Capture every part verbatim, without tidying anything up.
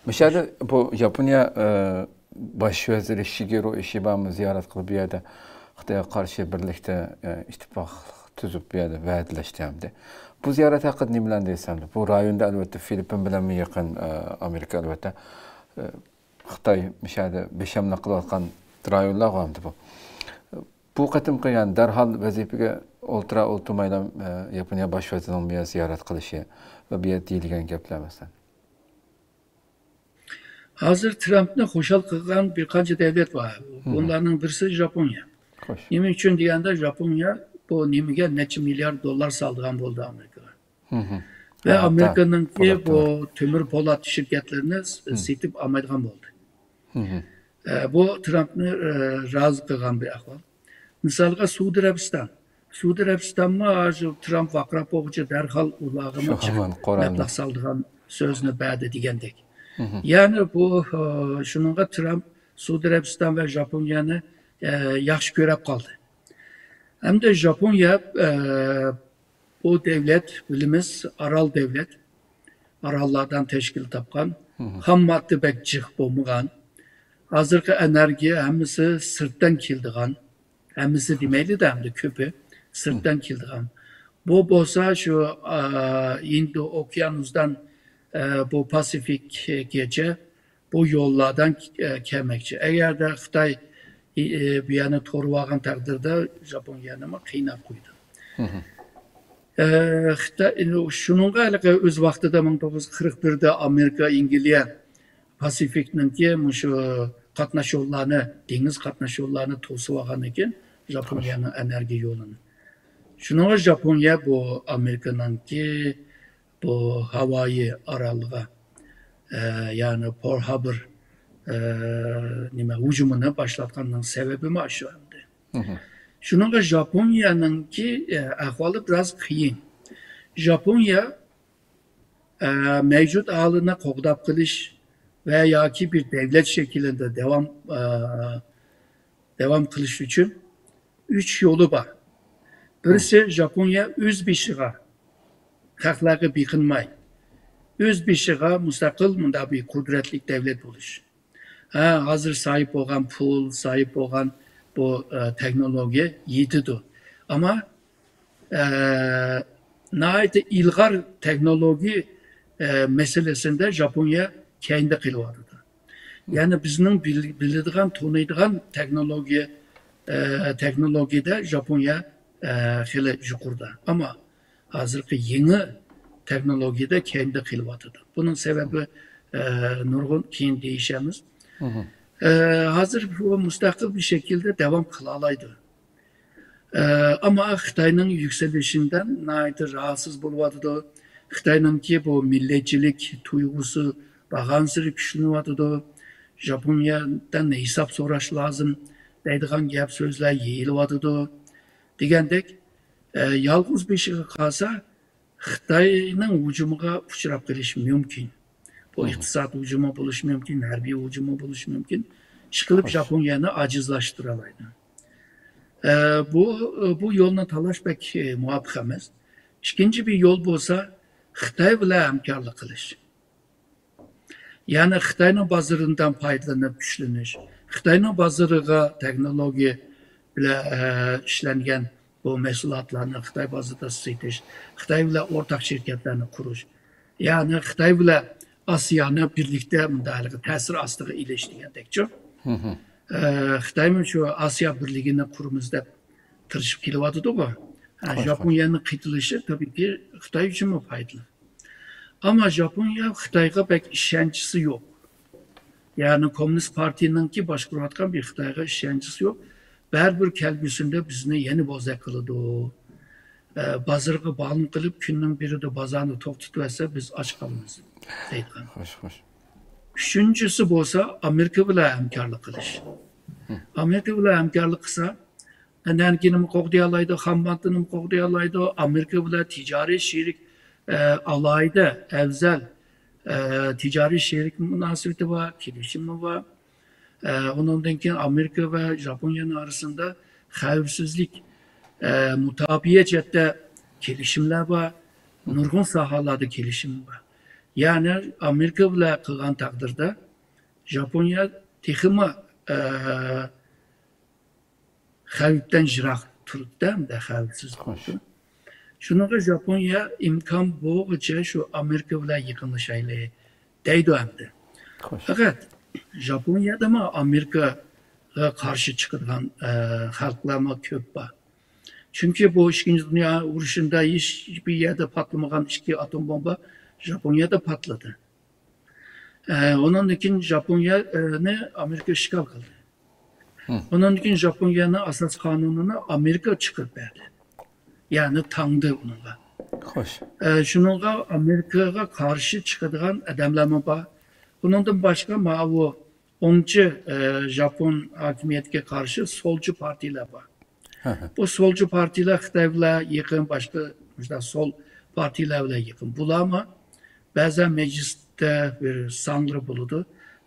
مۇشۇ يەردە بۇ ياپونىيە، ئە، باش ۋەزىرى شىگېرو ئىشىبامۇ زىيارەت قىلىپ، بۇ يەردە خىتايغا قارشى بىرلىكتە، ئە، ئىتتىپاق تۈزۈپ، بۇ يەردە ۋەدىلەشتى ئەمدى. بۇ زىيارەت ھەققىدە نېمىلەرنى دەيسەن؟ بۇ رايوندا، ئەلۋەتتە، فىلىپپىن بىلەنمۇ يېقىن، ئە، ئامېرىكا، ئەلۋەتتە، ئە، خىتاي مۇشۇ يەردە بىشەملىك قىلىۋاتقان رايونلارغۇ ئەمدى بۇ. بۇ قېتىمقى، يەنى دەرھال ۋەزىپىگە ئولتۇرا ئولتۇرمايلا، ئە، ياپونىيە باش ۋەزىرىنىڭ بۇ يەردە زىيارەت قىلىشى ۋە بۇ يەردە دېيىلگەن گەپلەر، مەسىلەن. ھازىر ترامپنى خۇشال قىلغان بىر قانچە دۆلەت بار. بۇلارنىڭ بىرسى ژاپونىيە. خوش. نېمە ئۈچۈن دېگەندە، ژاپونىيە بۇ نېمىگە نەچچە مىليارد دوللار سالىدىغان بولدى ئامېرىكىغا. ۋە ئامېرىكىنىڭكى بۇ تۆمۈر پولات شىركەتلىرىنى س-، سېتىپ ئالمايدىغان بولدى. ئە، بۇ ترامپنى، ئە، رازى قىلغان بىر ئەھۋال. مىسالغا، سئۇدى ئەرەبىستان. سئۇدى ئەرەبىستانمۇ ھازىر ترامپ ۋارقىراپ بولغۇچە دەرھال ئۇلارغىمۇ چىقىپ مەبلەغ سالىدىغان سۆزنى بەردى دېگەندەك. يەنى بۇ، ئە، شۇنىڭغا ترامپ سئۇدى ئەرەبىستان ۋە ژاپونىيەنى، ئە، ياخشى كۆرۈپ قالدى. ئەمدى ژاپونىيە، ئە، بۇ دۆلەت، بىلىمىز، ئارال دۆلەت. ئاراللاردىن تەشكىل تاپقان. خام ماددا بەك جىق بولمىغان. ھازىرقى ئېنېرگىيە ھەممىسى سىرتتىن كېلىدىغان. ھەممىسى دېمەيلى-دە، ئەمدى كۆپى سىرتتىن كېلىدىغان. بۇ بولسا شۇ، ئا، ھىندى ئوكيانۇسىدىن، ئە، بۇ پاسىفىككىچە بۇ يوللاردىن، ئە، كەلمەكچى. ئەگەردە خىتاي، ئى، ئى، بۇ يەرنى تورىۋالغان تەقدىردە، ژاپونىيەنىمۇ قىيناپ قويىدۇ. ئە، خىتاي، شۇنىڭغا ھېلىقى ئۆز ۋاقتىدا مىڭ توققۇز يۈز قىرىق بىردە ئامېرىكا، ئەنگلىيە پاسىفىكنىڭكى مۇشۇ قاتناش يوللارنى، دېڭىز قاتناش يوللارنى توسۇۋالغاندىن كېيىن، ژاپونىيەنىڭ ئېنېرگىيە يولىنى. شۇنىڭغا ژاپونىيە بۇ ئامېرىكىنىڭكى بۇ ھاۋايى ئارالىغا، ئە، يەنى پورل ھاربور، ئە، نېمە، ھۇجۇمىنى باشلاتقاننىڭ سەۋەبىمۇ ئاشۇ ئەمدى. شۇنىڭغا ژاپونىيەنىڭكى، ئە، ئەھۋالى بىراز قىيىن. ژاپونىيە، ئە، مەۋجۇت ھالىنى قوغداپ قېلىش ۋە ياكى بىر دۆلەت شەكلىدە داۋام، ئە، داۋام قىلىش ئۈچۈن ئۈچ يولى بار. بىرسى، ژاپونىيە ئۆز بېشىغا، خەقلەرگە بېقىنماي، ئۆز بېشىغا مۇستەقىل مۇنداق بىر قۇدرەتلىك دۆلەت بولۇش. ھە، ھازىر ساھىب بولغان پۇل، ساھىب بولغان بۇ، ئە، تېخنولوگىيە يېتىدۇ. ئەمما، ئە، ناھايىتى ئىلغار تېخنولوگىيە، ئە، مەسىلىسىندە ژاپونىيە كەينىدە قېلىۋاتىدۇ. يەنى بىزنىڭ بىل-، بىلىدىغان، تونۇيدىغان تېخنولوگىيە، ئە، تېخنولوگىيەدە ژاپونىيە، ئە، خېلى يۇقىرىدا. ئەمما ھازىرقى يېڭى تېخنولوگىيەدە كەينىدە قېلىۋاتىدۇ. بۇنىڭ سەۋەبى، ئە، نۇرغۇن، كېيىن دېيىشەرمىز. ئە، ھازىر بۇ مۇستەقىل بىر شەكىلدە داۋام قىلالايدۇ. ئە، ئەمما خىتاينىڭ يۈكسىلىشىدىن ناھايىتى راھەتسىز بولۇۋاتىدۇ. خىتاينىڭكى بۇ مىللەتچىلىك تۇيغۇسى بارغانسېرى كۈچلىنىۋاتىدۇ. ژاپونىيەدىن ھېساب سوراش لازىم دەيدىغان گەپ سۆزلەر يېيىلىۋاتىدۇ. دېگەندەك، ئە، يالغۇز بېشىغا قالسا، خىتاينىڭ ھۇجۇمىغا ئۇچراپ قېلىشى مۇمكىن. بۇ ئىقتىساد ھۇجۇمى بولۇشى مۇمكىن، ھەربىي ھۇجۇمى بولۇشى مۇمكىن. ئىشقىلىپ، ژاپونىيەنى ئاجىزلاشتۇرالايدۇ. ئە، بۇ، بۇ يولنى تاللاش بەك، ئە، مۇۋاپىق ئەمەس. ئىككىنچى بىر يول بولسا، خىتاي بىلەن ھەمكارلىق قىلىش. يەنى خىتاينىڭ بازىرىدىن پايدىلىنىپ كۈچلىنىش، خىتاينىڭ بازىرىغا تېخنولوگىيە بىلەن، ئە، ئىشلەنگەن بۇ مەھسۇلاتلارنى خىتاي بازىرىدا سېتىش، خىتاي بىلەن ئورتاق شىركەتلەرنى قۇرۇش، يەنى خىتاي بىلەن ئاسىيانى بىرلىكتە مۇنداق ھېلىقى تەسىر ئاستىغا ئېلىش دېگەندەكچۇ. ئە، خىتايمۇ شۇ ئاسىيا بىرلىكىنى قۇرىمىز دەپ تىرىشىپ كېلىۋاتىدۇغۇ. ئە، ژاپونىيەنىڭ قېتىلىشى تەبىئىيكى خىتاي ئۈچۈنمۇ پايدىلىق. ئەمما ژاپونىيە خىتايغا بەك ئىشەنچىسى يوق. يەنى كوممۇنىست پارتىيىنىڭكى باشقۇرۇۋاتقان بىر خىتايغا ئىشەنچىسى يوق. بەرىبىر كەلگۈسىدە بىزنى يەنە بوزەك قىلىدۇ. ئە، بازارغا باغلىنىپ قېلىپ، كۈننىڭ بىرىدە بازارنى توختىتىۋەتسە، بىز ئاچ قالىمىز، دەيدىغان. خوش، خوش. ئۈچىنچىسى بولسا ئامېرىكا بىلەن ھەمكارلىق قىلىش. ئامېرىكا بىلەن ھەمكارلىق قىلسا، ئېنېرگىيەنىمۇ قوغدىيالايدۇ، خام ماددىنىمۇ قوغدىيالايدۇ. ئامېرىكا بىلەن تىجارىي شېرىك، ئە، ئالاھىدە، ئەۋزەل، ئە، تىجارىي شېرىك مۇناسىۋىتى بار، كېلىشىمى بار. ئە، ئۇنىڭدىن كېيىن ئامېرىكا ۋە ژاپونىيەنىڭ ئارىسىدا خەۋپسىزلىك، ئە، مۇداپىئە جەھەتتە كېلىشىملەر بار، نۇرغۇن ساھەلەردە كېلىشىم بار. يەنى ئامېرىكا بىلەن قىلغان تەقدىردە، ژاپونىيە تېخىمۇ، ئە، خەۋپتىن يىراق تۇرىدۇ-دە، ئەمدى خەۋپسىز تۇرىدۇ. شۇنىڭغا ژاپونىيە ئىمكان بولغۇچە شۇ ئامېرىكا بىلەن يېقىنلىشايلى دەيدۇ ئەمدى. فقط ژاپونىيەدىمۇ ئامېرىكىغا قارشى چىقىدىغان، ئە، خەلقلەرمۇ كۆپ بار. چۈنكى بۇ ئىككىنچى دۇنيا ئۇرۇشىدا ھېچ بىر يەردە پارتلىمىغان ئىككى ئاتوم بومبا ژاپونىيەدە پارتلىدى. ئە، ئۇنىڭدىن كېيىن ژاپونىيەنى ئامېرىكا ئىشغال قىلدى. ئۇنىڭدىن كېيىن ژاپونىيەنىڭ ئاساس قانۇنىنى ئامېرىكا چىقىرىپ بەردى. يەنى تاڭدى ئۇنىڭغا. خوش. ئە، شۇنىڭغا ئامېرىكىغا قارشى چىقىدىغان ئادەملەرمۇ بار. ئۇنىڭدىن باشقا ماۋۇ ئوڭچى، ئە، ژاپون ھاكىمىيەتكە قارشى سولچى پارتىيىلەر بار. بۇ سولچى پارتىيىلەر خىتاي بىلەن يېقىن، باشقا مۇشۇنداق سول پارتىيىلەر بىلەن يېقىن. بۇلارمۇ بەزەن مەجلىستە بىر سانلىرى بولىدۇ.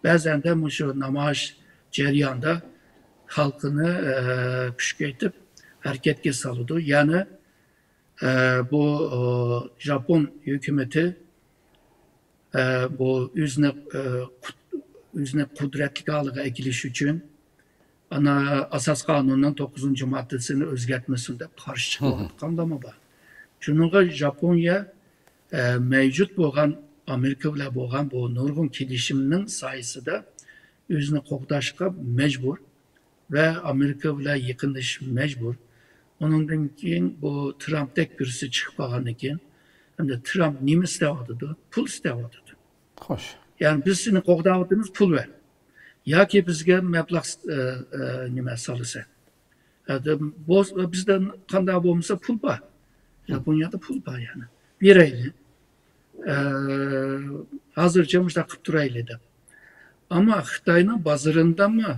بەزەندە مۇشۇ نامايىش جەريانىدا خەلقنى، ئە، كۈچەيتىپ ھەرىكەتكە سالىدۇ. يەنى، ئە، بۇ، ئە، ژاپون ھۆكۈمىتى، ئە، بۇ ئۆزىنى، ئە، قۇت-، ئۆزىنى قۇدرەتلىك ھالىغا ئەكېلىش ئۈچۈن ئانا ئاساس قانۇننىڭ توققۇزىنچى ماددىسىنى ئۆزگەرتمىسۇن دەپ قارشى چىقىۋاتقانلارمۇ بار. شۇنىڭغا ژاپونىيە، ئە، مەۋجۇت بولغان ئامېرىكا بىلەن بولغان بۇ نۇرغۇن كېلىشىمنىڭ سايىسىدا ئۆزىنى قوغداشقا مەجبۇر ۋە ئامېرىكا بىلەن يېقىنلىشىش مەجبۇر. ئۇنىڭدىن كېيىن بۇ ترامپتەك بىرسى چىقىپ قالغاندىن كېيىن، ئەمدى ترامپ نېمە ئىستەۋاتىدۇ؟ پۇل ئىستەۋاتىدۇ. خوش. يەنى بىز سېنى قوغداۋاتىمىز، پۇل بەر. ياكى بىزگە مەبلەغ، ئە، ئە، نېمە سالىسەن. ئە، دە-، بولسا، بىزدە قانداق بولمىسا پۇل بار. ژاپونىيەدە پۇل بار يەنى. بېرەيلى. ئە، ھازىرچە مۇشۇنداق قىلىپ تۇرايلى دەپ. ئەمما خىتاينىڭ بازىرىندىمۇ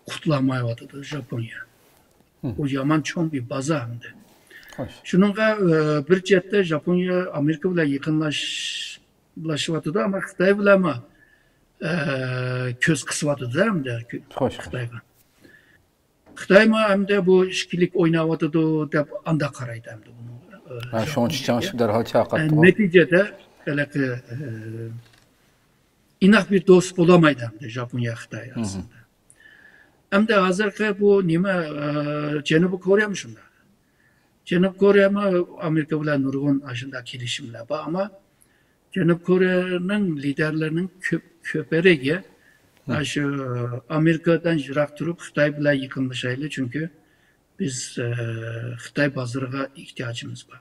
قۇتۇلالمايۋاتىدۇ ژاپونىيە. بۇ يامان چوڭ بىر بازا ئەمدى. خوش. شۇنىڭغا، ئە، بىر جەھەتتە ژاپونىيە ئامېرىكا بىلەن يېقىنلاشىۋاتىدۇ، ئەمما خىتاي بىلەنمۇ، ئە، كۆز قىسىۋاتىدۇ ئەمدى خوش، خوش. خىتايغا. خىتايمۇ ئەمدى بۇ ئىككىلىك ئويناۋاتىدۇ دەپ ئانداق قارايدۇ ئەمدى بۇنىڭ، ئە، ھە، شۇڭا ژاپونىيەگە. چىقىشنى دەرھال چاقىرتتى. ئە، نەتىجىدە ھېلىقى، ئە، ئىناق بىر دوست بولالمايدۇ ئەمدى ژاپونىيە خىتاي ئارىسىدا. ئەمدى ھازىرقى بۇ نېمە، ئە، جەنۇبىي كورېيەمۇ شۇنداق. جەنۇبىي كورېيەمۇ ئامېرىكا بىلەن نۇرغۇن ئاشۇنداق كېلىشىملەر بار، ئەمما جەنۇبىي كورېيەنىڭ لىدەرلىرىنىڭ كۆپ، كۆپرىكى ئاشۇ ئامېرىكادىن يىراق تۇرۇپ، خىتاي بىلەن يېقىنلىشايلى، چۈنكى بىز، ئە، خىتاي بازىرىغا ئېھتىياجىمىز بار.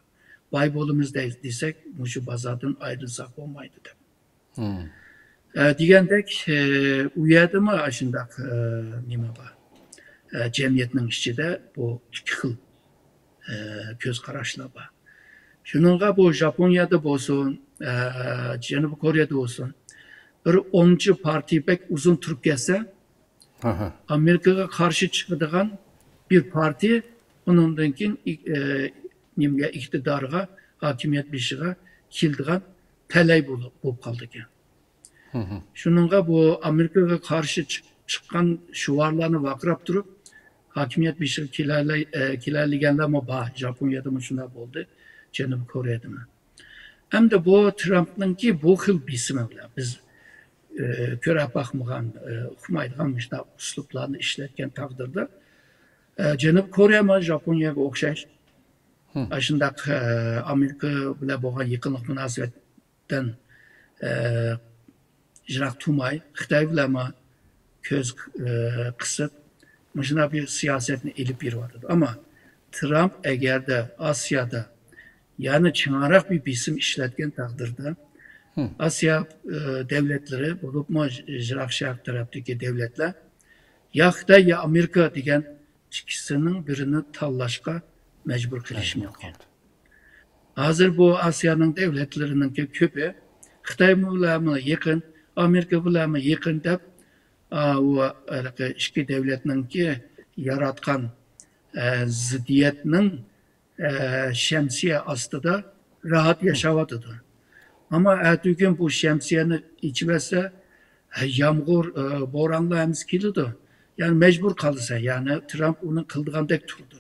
باي بولىمىز دەي-، دېسەك، مۇشۇ بازاردىن ئايرىلساق بولمايدۇ دەپ. ئە، دېگەندەك، ئە، ئۇ يەردىمۇ ئاشۇنداق، ئە، نېمە بار. ئە، جەمئىيەتنىڭ ئىچىدە بۇ ئىككى خىل، ئە، كۆز قاراشلار بار. شۇنىڭغا بۇ ژاپونىيەدە بولسۇن، ئە، جەنۇبىي كورېيەدە بولسۇن، بىر ئوڭچى پارتىيە بەك ئۇزۇن تۇرۇپ كەتسە، ئامېرىكىغا قارشى چىقىدىغان بىر پارتىيە ئۇنىڭدىن كېيىن ئىك-، ئە، نېمىگە، ئىقتىدارغا، ھاكىمىيەت بېشىغا كېلىدىغان تەلەي بولۇپ، بولۇپ قالىدىكەن. شۇنىڭغا بۇ ئامېرىكىغا قارشى چىق-، چىققان شوئارلارنى ۋارقىراپ تۇرۇپ، ھاكىمىيەت بېشىغا كېلەلەي-، ئە، كېلەلىگەنلەرمۇ بار. ژاپونىيەدىمۇ شۇنداق بولدى، جەنۇبىي كورېيەدىمۇ. ئەمدى بۇ ترامپنىڭكى بۇ خىل بېسىمى بىلەن بىز، ئە، كۆرۈپ باقمىغان، ئە، ئۇقمايدىغان مۇشۇنداق ئۇسلۇبلارنى ئىشلەتكەن تەقدىردە، ئە، جەنۇبىي كورېيەمۇ ژاپونىيەگە ئوخشاش ئاشۇنداق، ئە، ئامېرىكا بىلەن بولغان يېقىنلىق مۇناسىۋەتتىن، ئە، يىراق تۇرماي، خىتاي بىلەنمۇ كۆز، ئە، قىسىپ، مۇشۇنداق بىر سىياسەتنى ئېلىپ بېرىۋاتىدۇ. ئەمما ترامپ ئەگەردە ئاسىيادا يەنە چىڭراق بىر بېسىم ئىشلەتكەن تەقدىردە، ئاسىيا، ئە، دۆلەتلىرى، بولۇپمۇ يىراق شەرق تەرەپتىكى دۆلەتلەر يا خىتاي، يا ئامېرىكا دېگەن ئىككىسىنىڭ بىرىنى تاللاشقا مەجبۇر قېلىشى مۇمكىن. ھازىر بۇ ئاسىيانىڭ دۆلەتلىرىنىڭكى كۆپى خىتاي بىلەنمۇ يېقىن، ئامېرىكا بىلەنمۇ يېقىن دەپ، ئا، ئۇ ھېلىقى ئىككى دۆلەتنىڭكى ياراتقان، ئە، زىددىيەتنىڭ، ئە، شەمسىيە ئاستىدا راھەت ياشاۋاتىدۇ. ئەمما ئەتىگۈن بۇ شەمسىيەنى ئېچىۋەتسە، يامغۇر، ئە، بورانلار ھەممىسى كېلىدۇ. يەنى مەجبۇر قالىسەن. يەنى ترامپ ئۇنى قىلىدىغاندەك تۇرىدۇ.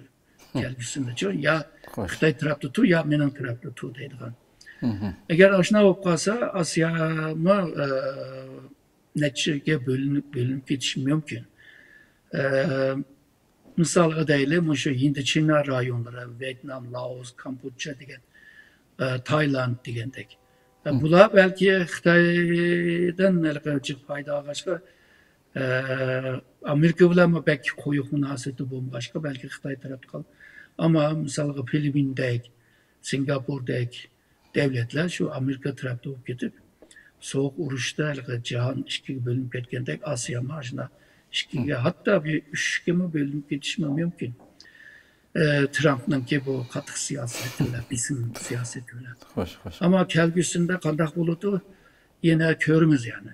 كەلگۈسىدىچۇ، يا خىتاي تەرەپتە تۇر، يا مېنىڭ تەرەپتە تۇر دەيدىغان. ئەگەر ئاشۇنداق بولۇپ قالسا، ئاسىيامۇ نەچچىگە بۆلۈنۈپ بۆلۈنۈپ كېتىشى مۇمكىن. مىسالغا دەيلى، مۇشۇ ھىندىچىنا رايونلىرى، ۋيېتنام، لائوس، كامبودژا دېگەن، تايلاند دېگەندەك. بۇلار بەلكى خىتايدىن ھېلىقى جىق پايدا ئالغاچقا، ئامېرىكا بىلەنمۇ بەك قويۇق مۇناسىۋىتى بولمىغاچقا، بەلكى خىتاي تەرەپتە قال. ئەمما مىسالغا فىلىپپىندەك، سىنگاپوردەك دەۋلەتلەر شۇ ئامېرىكا تەرەپتە بولۇپ كېتىپ، سوغۇق ئۇرۇشتا ھېلىقى جاھان ئىككىگە بۆلۈنۈپ كەتكەندەك، ئاسىيا مانا شۇنداق ئىككىگە، ھەتتا بىر ئۈچكىمۇ بۆلۈنۈپ كېتىشىمۇ مۇمكىن. ئە، ترامپنىڭكى بۇ قاتتىق سىياسىتى بىلەن، بېسىم سىياسىتى بىلەن. خوش، خوش. ئەمما كەلگۈسىدە قانداق بولىدۇ، يەنە كۆرىمىز يەنى.